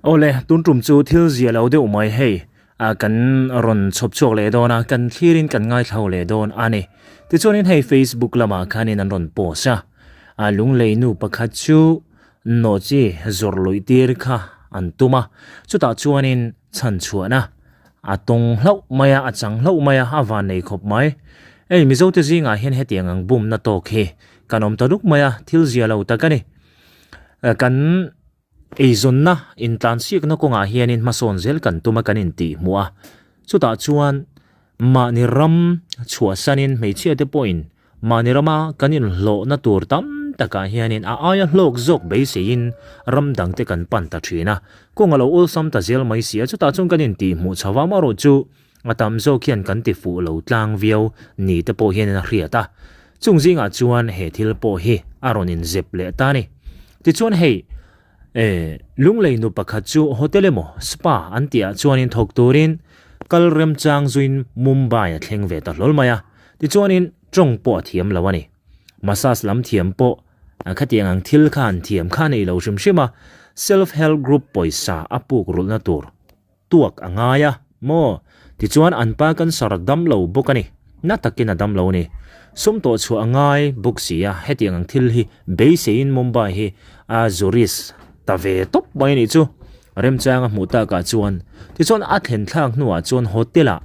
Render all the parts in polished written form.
Awle, tun tum chu thil zia lo deuh mai hei a kan rawn chhawp chhuak leh dawn a, kan thlirin kan ngaithla leh dawn a ni. Tichuanin hei Facebook lamah khanin an rawn post a, a lunglei nu pakhat chu nawhchi zawrh luih tir kha an tum a, chutah chuanin chhan chhuahna a tawng hlauh mai a, a chang hlauh mai a, a van nei khawp mai. Hei Mizote zingah hian hetiang ang bumna tawk hi kan awm ta duk mai a, thil zia lo tak a ni. Kan eizawnna intlansiakna kawngah hianin hmasawn zel kan tum a kan intih hmuh a, chutah chuan mahni ram chhuahsanin hmeichhia te pawhin Mahni rama kan inhlawhna tur tam takah hianin a aia hlawk zawk beiseiin ram dangte kan pan ta thin a, kawng a lo awlsam ta zel mai si a, chutah chuan kan intihhmuh chho va, amaherawh chu a tam zawk hian kan ti fuh lo tlang viau ni te pawh hianin a hriat a, chung zingah chuan he thil pawh hi a rawn inzep leh ta a ni. Tichuan hei Lunglei nu pakhat chu hotel emaw spa an tihah chuanin thawk turin kal remchang zuin Mumbai a thleng ve ta hlawl mai a, tichuanin tawng pawh a thiam lo a ni. Massage lam thiam pawh khatiang ang thil kha an thiam kha a nei lo hrim hrim a, self help group pawisa a puk rulhna tur tuak a ngai a maw? Tichuan an pa cancer dam lo bawk a ni. Na takin a dam lo a ni. Sum tawh chhuah a ngai bawk si a, hetiang ang thil hi beiseiin Mumbai hi a zurist ta ve tawp mai a nih chu. Remchang a hmuh takah chuan tichuan a thlen thlak hnuah chuan hotel ah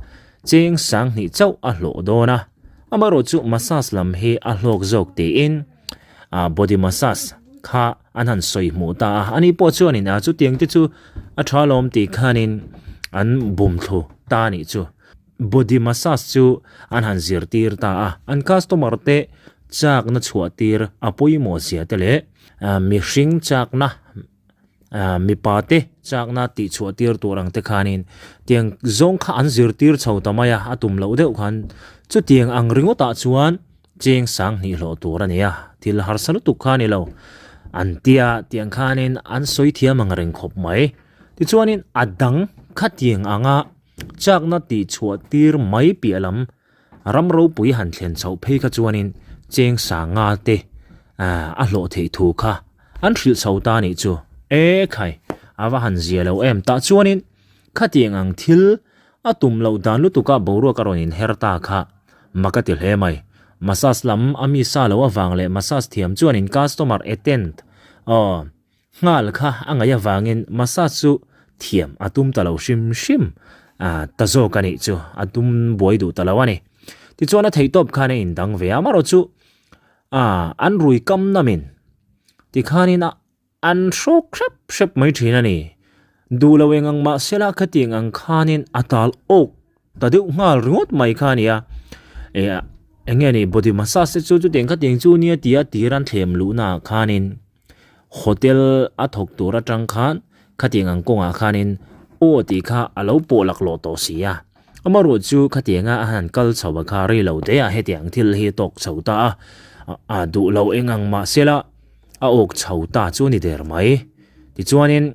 cheng sanghnih chauh a hlawh dawn a, amaherawhchu massage lam hi a hlawk zawk tiin a body massage kha an han sawi hmuh ta a, ani pawh chuanin a chutiang te chu a tha lawm tih khanin an bum thlu ta a nih chu. Body massage chu an han zirtir ta a, an customer te chakna chhuah tir a pawimawh zia te leh mihring chakna mipa te chakna tih chhuah tir tur ang te khanin tiang zawng kha an zirtir chho ta mai a, a tum loh deuh khan chutiang ang ringawtah chuan Cheng sang hnih hlawh tur a ni a, thil harsa lutuk kha a ni lo. An tia tiang khanin an sawi thiam ang reng khawp mai. Tichuanin a dang khatiang anga chakna tih chhuah tir mai piah lam ram ropui han thlen chhoh phei kha chuanin cheng sanga te a hlawh theih thu kha an hrilh chho ta a nih chu. E khai, a va han zia lo em. Tah chuanin khatiang ang thil a tum loh dan lutuka boruak a rawn inher ta kha Mak a ti hle mai. Massage lam a mi sa lo avang leh massage thiam chuanin customer attend aw nghal kha a ngaih avangin massage chu thiam a tum ta lo hrim hrim ta zawk a nih chu a tum buai duh ta lo a ni. Tichuan a theihtawp khan a indang ve a, amaherawh chu an rui kam namin tikhanin a An hrawk hrep hrep mai thin a ni. Duh lo eng ang mah sela khatiang ang khanin a tal awk ta deuh nghal ringawt mai kha a ni a. E eng nge ni body massage te chu chutiang khatiang chu nia tia tir an thlem luhna ah khanin hotel a thawk tur atang khan khatiang ang kawngah khanin aw tih kha a lo pawh laklawh tawh si a. Amaherawh chu khatianga a han kal chho a kha rei lo te ah hetiang thil hi a tawk chho ta a, a duh lo eng ang mah sela a awk chho ta chu a ni der mai. Tichuanin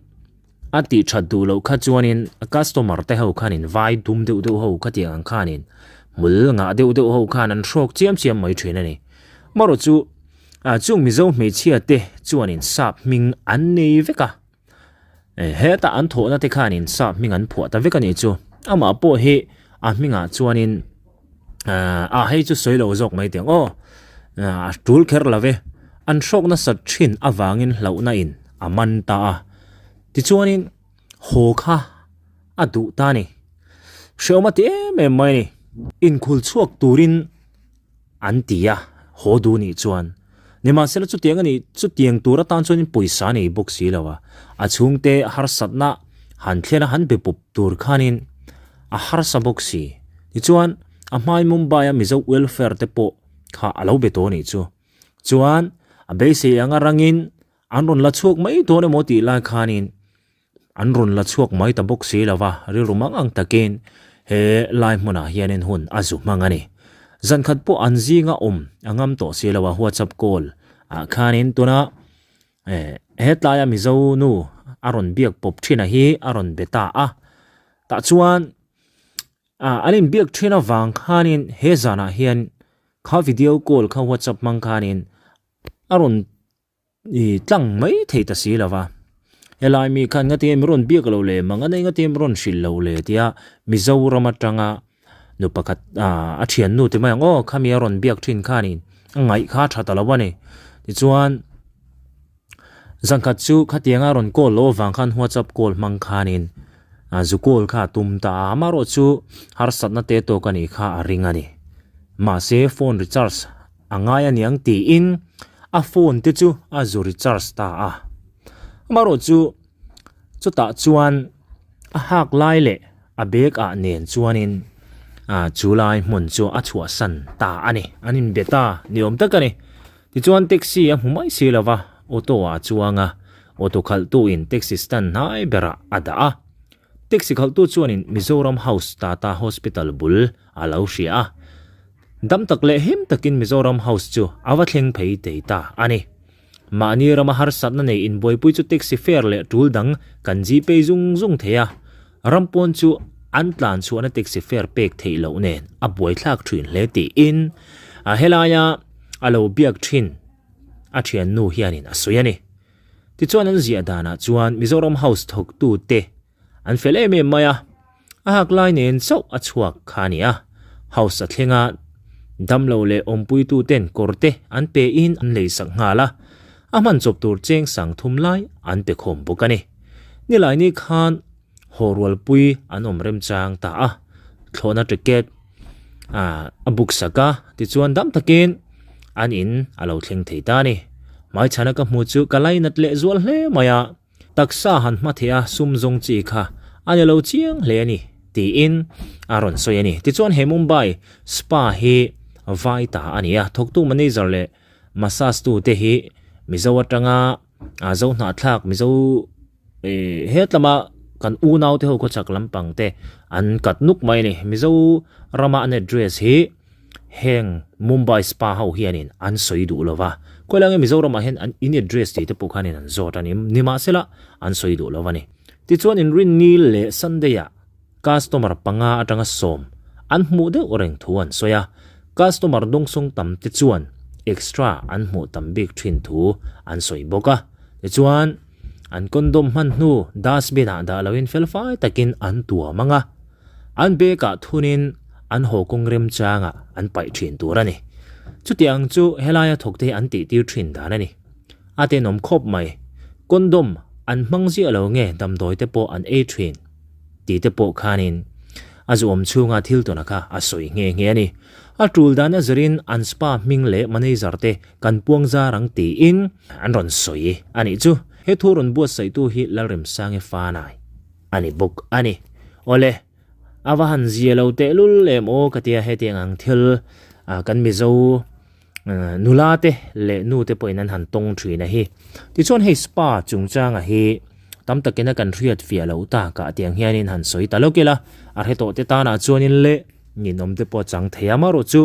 a tih that duh loh kha chuanin a customer te ho khanin vai dum deuh deuh ho khatiang ang khanin hmul ngah deuh deuh ho khan an hrawk chiam chiam mai thin a ni. Amaherawh chu chung Mizo hmeichhia te chuanin sap hming an nei vek a. Hetah an thawhna te khanin sap hming an phuah ta vek a nih chu. Amah pawh hi a hmingah chuanin a hei chu sawi lo zawk mai teh ang aw. A tul kher lo ve. An hrawk nasat thin avangin hlauhna in a man ta a. Tichuanin haw kha a duh ta a ni. Hrehawm a ti em em mai a ni. Inkhul chhuak turin An ti a, haw duh nih chuan. Nimahsela chutiang a nih, chutiang tur atan chuanin pawisa a nei bawk si lo a, a chhungte harsatna han thlen a han be pawp tur khanin a harsa bawk si. Tichuan, a hmai Mumbai-a Mizo Welfare te pawh kha a lo be tawh a nih chu. Chuan, a beisei anga rangin an rawn la chhuak mai dawn emaw tih lai khanin An rawn la chhuak mai ta bawk si lo va, rilru mang ang takin he lai hmunah hianin hun a zu hmang a ni. Zan khat pawh an zinga awm a ngam tawh si lo a, WhatsApp call ah khanin tuna hetlaia Mizo nu a rawn biak pawp thin a hi a rawn be ta a, tah chuan an inbiak thin avang khanin he zanah hian kha video call kha WhatsApp hmang khanin a rawn I tlang mai thei ta si lo va. Helai mi khan ngatinge min rawn biak lo le, mang a nei ngatinge min rawn hrilh lo le tia Mizoram atanga nu pakhat a thiannu ti mai ang aw khami a rawn biak thin khanin a ngaih kha a tha ta lo a ni. Tichuan zan khat chu khatianga rawn call loh avang khan whatsapp call hmang khanin zu call kha a tum ta a, amaherawhchu harsatna te tawk a nih kha a ring a ni. Mahse phone recharge a ngai a niang tiin a phone te chu a zu recharge ta a. Amaherawhchu chutah chuan a hak lai leh a bag ah nen chuanin ah chu lai hmun chu a chhuahsan ta a ni. An inbe ta ni awm tak a ni. Tichuan taxi a hmu mai si lo va, auto ah a chuang a, auto khalhtu in taxi stand hnai berah a dah a. Taxi khalhtu chuanin Mizoram House Tata Hospital bul a lo hria a. Dam tak leh him takin Mizoram House chu a va thleng phei thei ta a ni. Mahni rama harsatna nei inbuaipui chu taxi fare leh tul dang kan gpay zung zung thei a, ram pawn chu an tlan chhuahna taxi fare pek theih loh nen a buaithlak thin hle tiin a helaia a lo biak thin a thiannu hianin a sawi a ni. Tichuan an ziah danah chuan Mizoram House thawktute An fel em em mai a, a hak lai nen chauh a chhuak kha a ni a. House a thleng a, damlo leh awmpuitu ten kawr te an pe in an lei sak nghal a, a hman chawp tur cheng sang thum lai an pe khawm bawk a ni. Nilaini khan haw rualpui an awm remchang ta a, thlawhna ticket a book sak a, tichuan dam takin an in a lo thleng thei ta a ni. Hmaichhana ka hmu chu ka lainat leh zual hle mai a. Taksa han hma theih a sum zawng chi kha a ni lo chiang hle a ni, tiin a rawn sawi a ni. Tichuan he Mumbai spa hi vai ta a ni a, thawktu manager leh massage tu te hi Mizo atanga Zo hnahthlak Mizo hetlama kan unau te ho khawchhak lampang te an kat nuk mai a ni. Mizo rama an address hi Heng Mumbai spa ho hianin an sawi duh lo va, khawi lai nge Mizoramah hian an in address tih te pawh khanin an zawt a ni, nimahsela an sawi duh lo a ni. Tichuan Inrinni leh Sunday ah customer panga atanga sawm an hmuh deuh reng thu an sawi a, customer dawngsawng tam te chuan extra an hmuh tam bik thin thu an sawi bawk a. Tichuan an condom hman hnu dustbin ah dah loin felfai takin an tuam ang a. An bag ah thunin an haw kawng remchangah an paih thin tur a ni. Chutiang chu helaia thawkte hi an tihtir thin dan a ni. A tenawm khawp mai. Condom an hmang ziah lo nge damdawi te pawh an ei thin tih te pawh khanin a zuam chhunga thil tuna kha a sawi nghe nghe a ni. A tul dan a zirin an spa hming leh manager te kan puang zar ang tiin an rawn sawi a nih chu. He thu rawn buatsaihtu hi Lalremsangi Fanai. A ni bawk a ni. Awle, a va han zia lo tehlul em aw ka tia hetiang ang thil kan Mizo nula te leh nu te pawhin an han tawng thin a hi. Tichuan hei spa chungchanga hi tam takin a kan hriat fiah loh takah tiang hianin han sawi ta lawk ila, a hre tawh te tanah chuanin leh ninawm te pawh a chang thei a marawh chu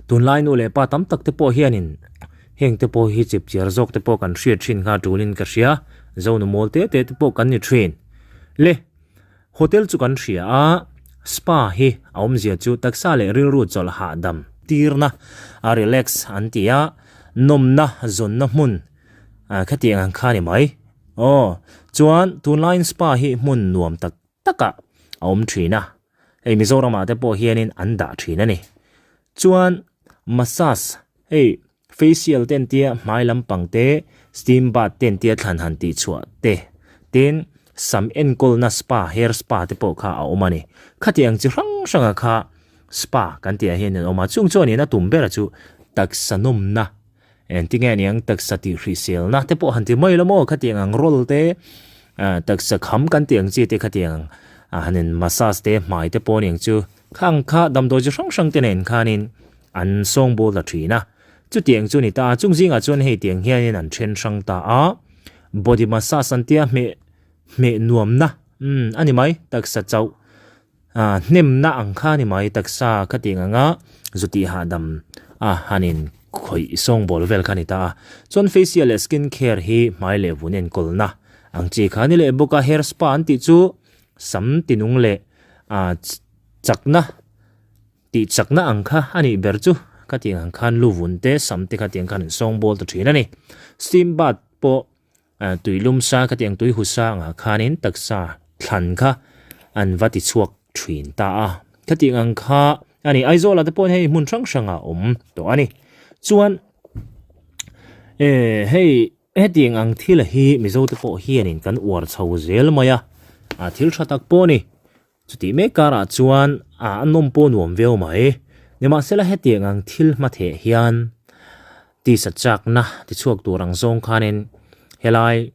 tunlai nu leh pa tam tak te pawh hianin Heng te pawh hi chipchiar zawk te pawh kan hriat thin kha tulin ka hria, Zonu mawl te te te pawh kan ni thin. Le, hotel chu kan hria a, spa hi a awmzia chu taksa leh rilru chawlh hahdam tirna a relax an ti a, nawmna zawnna hmun khatiang ang kha ni mai. Aw, chuan tunlaiin spa hi hmun nuam tak takah a awm thin a, hei Mizoramah te pawh hianin an dah thin a ni. Chuan massage hei facial te an tia hmai lampang te steam bath te an tia thlan han tih chhuah te tin sam enkawlna spa hair spa te pawh kha a awm a ni. Khatiang chi hrang hranga kha spa kan tih ah hian an awm a, chung chuanin a tum ber chu taksa nawmna Engtinge aniang taksa tih hriselna te pawh han ti mai lo maw khatiang ang roll te taksa kham kan tih ang chi te khatiang ang han in massage te hmai te pawh aniang chu khang kha damdawi chi hrang hrang te nen khanin an sawngbawl ta thin a chutiang chu ni ta a chung zingah chuan hei tiang hianin an then hrang ta a body massage an tia hmeh hmeh nuamna umm a ni mai taksa chauh. Ah hnemna ang kha ni mai taksa kha tih ang anga zu tih hahdam a han in khawih sawngbawl vel kha ni ta a. Chuan facial leh skin care hi hmai leh vun enkawlna ang chi kha ni leh bawk a hair spa an tih chu sam tinung leh ah chakna tih chakna ang kha a nih ber chu kha tih ang khan lu vun te sam te kha tih ang khan an sawngbawl ta thin a ni. Steam bath pawh. Tuilum sa khatiang tui hu sangah khanin taksa thlan kha an va ti chhuak thin ta a. Khatiang ang kha a ni. Aizawlah te pawhin hei hmun hrang hrangah awm tawh a ni. Chuan eh hei hetiang ang thil hi Mizo te pawh hianin kan uar chho zel mai a, thil tha tak pawh a ni. Chutih mek karah chuan a nawm pawh nuam viau mai. Nimahsela hetiang ang thil hmatheh hian tisa chakna tichhuak tur ang zawng khanin helai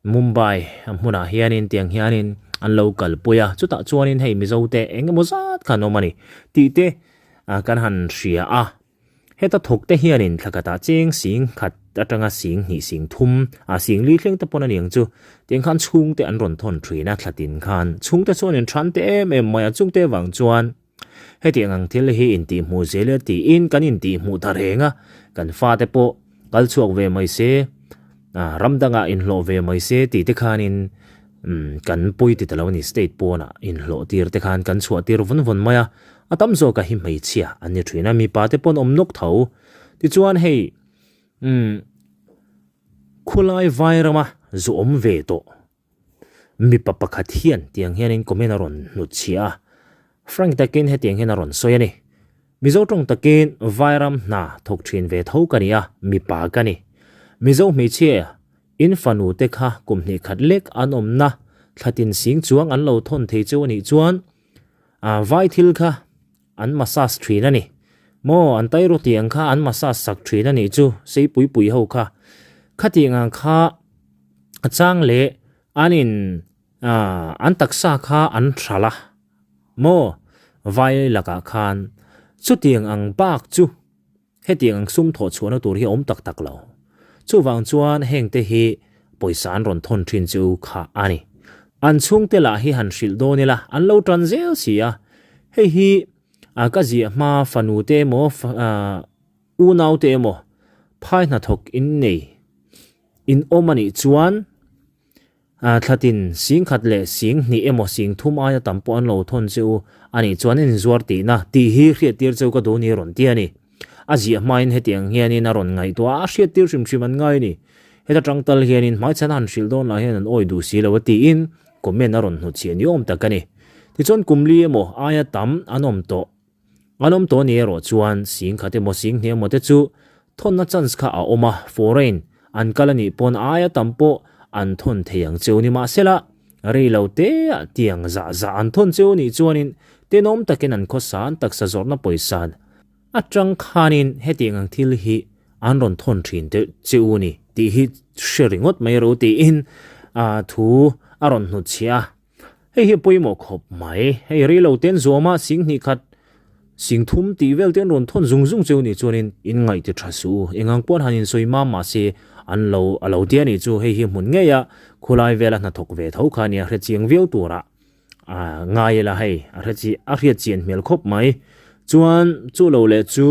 Mumbai hmunah hianin tiang hianin an lo kalpui a, chutah chuanin hei Mizote eng emaw zat kha an awm a ni tih te kan han hria a. Heta thawk te hianin thla khatah cheng sing khat atanga sing hnih sing thum ah sing li thleng te pawn a niang chu tiang khan chhungte an rawn thawn thin a thla tin khan chhungte chuan in than te em em mai a chungte vang chuan hetiang ang thil hi intih hmuh zel ila tiin kan intih hmuh ta reng a kan fate pawh kal chhuak ve mai se ah ram dangah inhlawh ve mai se tih te khanin umm kan pawi ti ta lo a ni state pawnah inhlawh tir te khan kan chhuah tir vawn vawn mai a. A tam zawk a hi hmeichhia an ni thin a, mipa te pawn awm nawk tho. Tichuan hei umm khulai vairama zu awm ve tawh mipa pakhat hian tiang hianin comment a rawn hnutchhiah a, frank takin hetiang hian a rawn sawi a ni. Mizo tawng takin vairam hna thawk thin ve tho ka ni a, mipa ka ni. Mizo hmeichhia in fanu te kha kum hnih khat lek an awmna thlatin sing chuang an lo thawn thei cheu a nih chuan Ah vai thil kha an massage thin a ni. Maw an tai rawti ang kha an massage sak thin a nih chu sei pui pui ho kha. Khatiang ang kha a chang leh an in ah an taksa kha an hral a maw vai lakah khan chutiang ang bak chu Hetiang ang sum thawh chhuahna tur hi a awm tak tak lo. Chuvang chuan hengte hi pawisa an rawn thawn thin chu kha a ni. An chhungte lah hi han hrilh dawn ila an lo tan zel si a. Hei hi ka ziah hma fanu te emaw unau te emaw phai hnathawk in nei in awm a nih chuan Thlatin sing khat leh sing hnih emaw sing thum aia tam pawh an lo thawn che u a nih chuan in inzuar tihna tih hi hriattir cheu ka duh ni rawn ti a ni. A ziah hmain hetiang hianin a rawn ngaihtuah a, a hriattir hrim hrim an ngai a ni. Heta tang tal hianin hmaichhan a han hrilh dawn lah hian an awi duh si lo a tiin comment a rawn hnutchhiah ni awm tak a ni. Tichuan kum li emaw aia tam an awm tawh. An awm tawh ni erawh chuan sing khat emaw sing hnih emaw te chu thawnna chance kha a awm a, foreign an kal a nih pawn aia tam pawh an thawn thei ang cheu ni mahsela rei lo te ah tiang zah zah an thawn cheu nih chuanin tenawm takin an khawsa an taksa zawrhna pawisa atang khanin hetiang ang thil hi an rawn thawn thin deuh cheu ni tih hi hre ringawt mai ro tiin thu a rawn hnutchhiah a. Hei hi a pawimawh khawp mai. Hei rei lo ten zuama sing hnih khat, sing thum tih vel te an rawn thawn zung zung cheu nih chuanin in ngaih ti tha suh u. Engang pawn han insawi mam mah se an lo a lo tia nih chu hei hi hmun ngei a khulai vela hnathawk ve tho kha nia hre chiang viau tura ngai ila hei a hre chi a hriat chian hmel khawp mai. Chuan chu lo leh chu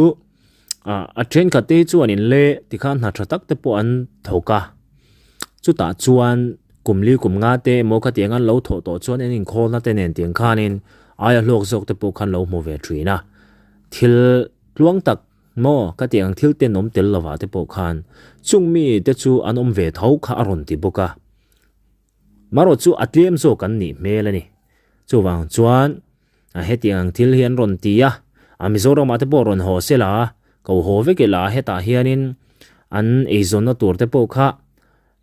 a thenkhat te hi chuan in le tikhan hna tha tak te pawh an thawk a. Chutah chuan kum li kum nga te emaw khatiang an lo thawh tawh chuan an inkhawlna te nen tiang khanin aia hlawk zawk te pawh khan lo hmu ve thin a. Thil tluang tak maw khatiang thil tenawm tel lovah te pawh khan chung mi te chu an awm ve tho kha a rawn ti bawk a. Marawh chu a tlem zawk an nih hmel a ni. Chuvang chuan hetiang ang thil hi an rawn ti a, a Mizoramah te pawh rawn haw se la, ko haw vek ila hetah hianin an eizawnna tur te pawh kha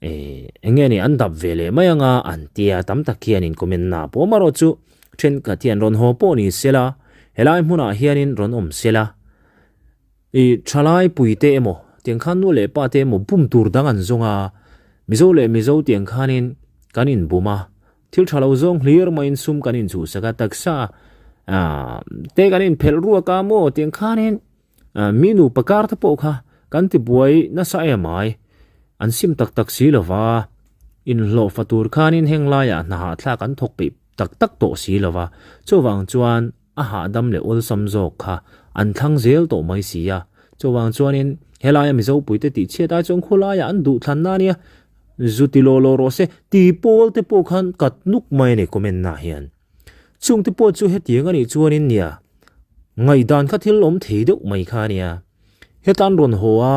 eh eng nge ni an dap ve leh mai anga an tia tam tak hianin comment na pawh marawh chu thenkhat hian rawn haw pawh ni se la, helai hmunah hianin rawn awm se la. I thalai puite emaw tiang khan nu leh pa te emaw bum tur dang an zawng a, Mizo leh Mizo tiang khanin kan inbum a, thil tha lo zawng hlir maiin sum kan inchhuhsak a, taksa te kan inphelh ruak a maw tiang khanin mi nupa kar te pawh kha kan tibuai nasa em ai, an sim tak tak si lo va, inhlawhfa tur khanin heng laiah hna hahthlak an thawk peih tak tak tawh si lo va, chuvang chuan. A hahdam leh awlsam zawk kha an thlang zel tawh mai si a. Chuvang chuanin helaia Mizo puite tih chhiat ai chuan khulaiah an duh thlanna ania, zu ti law law rawh se ti pawl te pawh khan kat nuk mai a ni comment nah hian. Chung te pawh chu hetiang a nih chuanin nia ngaihdan kha thil awm thei deuh mai kha ania. Heta an rawn haw a.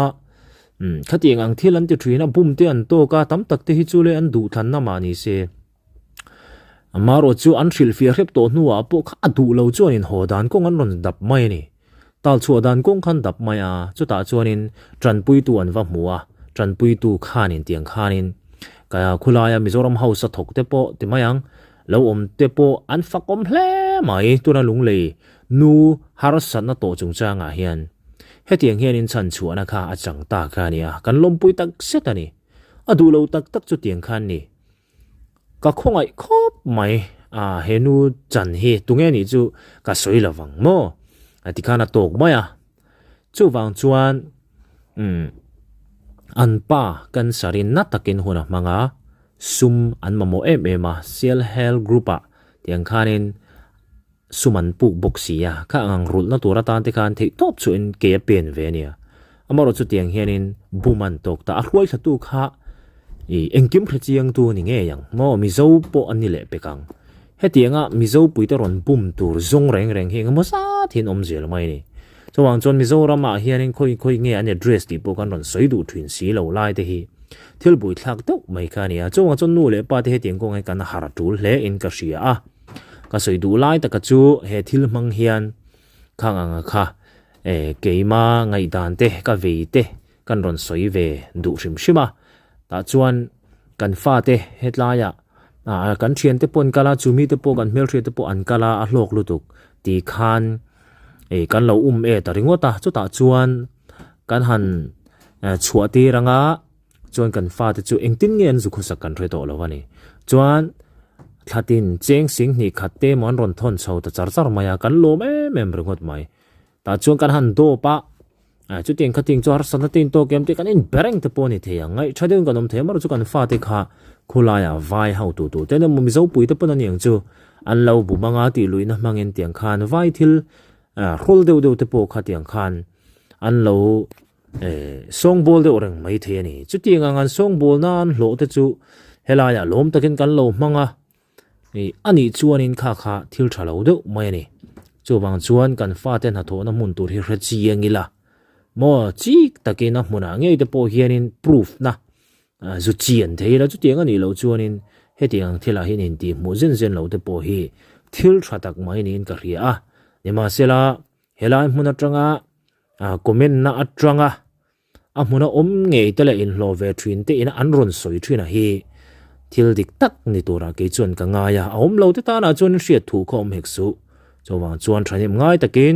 Umm khatiang ang thil an ti thin a, bum te an tawk a, tam tak te hi chu le an duhthlanna mah ni se. Amaherawh chu an hrilhfiah hrep tawh hnuah pawh kha a duh lo chuanin haw dan kawng an rawn dap mai a ni. Tal chhuah dan kawng khan dap mai a, chutah chuanin tanpuitu an va hmu a, tanpuitu khanin tiang khanin ka khulaia Mizoram House a thawk te pawh ti mai ang, lo awm te pawh an fakawm hle mai tuna Lunglei nu harsatna tawh chungchangah hian hetiang hianin chhanchhuahna kha a chang ta kha a nia, kan lawmpui tak zet a ni. A duh lo tak tak chu tiang khan ni. Ka khawngaih khawp mai a, he nu chan hi tunge nih chu ka sawi lo vang maw? A ti khan a tawk mai a. Chuvang chuan umm an pa cancer in na takin hun a hmang a, sum an mamawh em em a, Sial Health Group ah tiang khanin Sum an puk bawk si a, kha ang rulhna tur atan te khan theih tawp chuhin kei a pen ve a nia. Amaherawh chutiang hianin bum an tawk ta, a hruaithlatu kha i engkim hre chiangtu a ni ngei ang maw, Mizo pawh an ni leh pek ang. Hetianga Mizo puite rawn bum tur zawng reng reng hi engemaw zat hian awm zel mai a ni. Chuvang chuan Mizoramah hianin khawi khawi nge an address tih pawh kan rawn sawi duh thin si lo lai te hi thil buaithlak deuh mai kha a ni a. Chuvang chuan nu leh pa te hetiang kawng hi kan har tul hle in ka hria a. Ka sawi duh lai taka chu he thil hmang hian khang anga kha eh keima ngaihdan te ka vei te kan rawn sawi ve duh hrim hrim a. Tah chuan kan fate hetlaiah ah kan thiante pawh an kal a, chumi te pawh kan hmelhriat te pawh an kal a, a hlawk lutuk tih khan eh kan lo um e ta ringawt a. Chutah chuan kan han chhuah tir anga. Chuan kan fate chu engtin nge an zu khawsak kan hre tawh lo a ni. Chuan thlatin cheng sing hnih khat te emaw an rawn thawn chho ta char char mai a, kan lawm em em ringawt mai. Tah chuan kan han dawp a, chutiang khating chu harsatna te intawk em tih kan inbe reng te pawh a ni thei ang. Ngaih tha deuhin kan awm thei a, amaherawhchu kan fate kha khulaiah vai ho tu tu te emaw Mizo pui te pawn a ni ang chu an lo bu mang a tih luihna hmangin tiang khan vai thil hrawl deuh deuh te pawh kha tiang khan an lo Sawngbawl deuh reng mai thei a ni. Chutiang ang an sawngbawl nan hlawh te chu helaiah lawm takin kan lo hmang a, a nih chuanin kha kha thil tha lo deuh mai a ni. Chuvang chuan kan fate hnathawhna hmun tur hi hre chiang ila maw chik takin a hmunah ngei te pawh hianin proof na zu chian thei ila chutiang a nih loh chuanin hetiang ang thilah hian intihhmuh zen zen lo te pawh hi thil tha tak mai niin ka hria a. Nimahsela Helai hmun atanga comment na atanga a hmuna awm ngei te leh inhlawh ve thin te ina an rawn sawi thin a hi thil dik tak ni turah kei chuan ka ngai a, a awm lo te tanah chuan hriat thu kha awm hek suh. Chuvang chuan thahnem ngai takin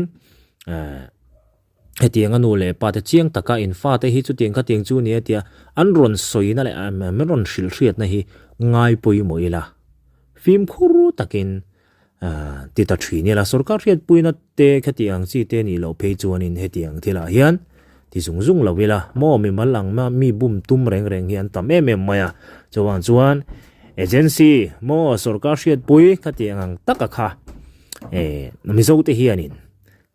hetiang a nu leh pa te chiang taka in fate hi chutiang khatiang chu nia tia an rawn sawina leh min rawn hrilh hriatna hi ngai pawimawh ila fimkhur takin Ti ta thin ila, sorkar hriatpuina te khatiang chi te nih loh phei chuanin hetiang thilah hian ti zung zung lo ila, maw mimal ang mi bum tum reng reng hi an tam em em mai a, chuvang chuan agency maw sorkar hriatpui khatiang ang taka kha Mizo te hianin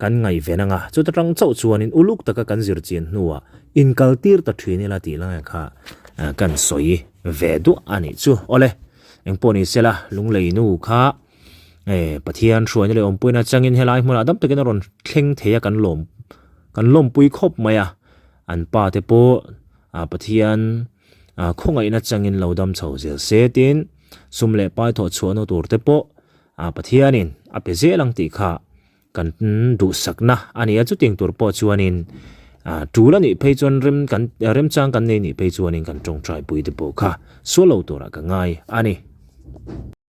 kan ngaihven anga, chuta tang chauh chuanin uluk taka kan zir chian hnuah inkaltir ta thin ila tih lai kha kan sawi ve duah a nih chu. Awle, engpawh ni sela, Lunglei nu kha Pathian hruaina leh awmpuina changin helai hmunah dam takin a rawn thleng thei a, kan lawm kan lawmpui khawp mai a, an pa te pawh Pathian khawngaihna changin lo dam chho zel se tin sum leh pai thawh chhuahna tur te pawh Pathianin a pe zel ang tih kha Kan duhsakna a ni a, chutiang tur pawh chuanin tul a nih phei chuan rem kan remchang kan nei nih phei chuanin kan tawngtai pui te pawh kha sual lo turah ka ngai a ni.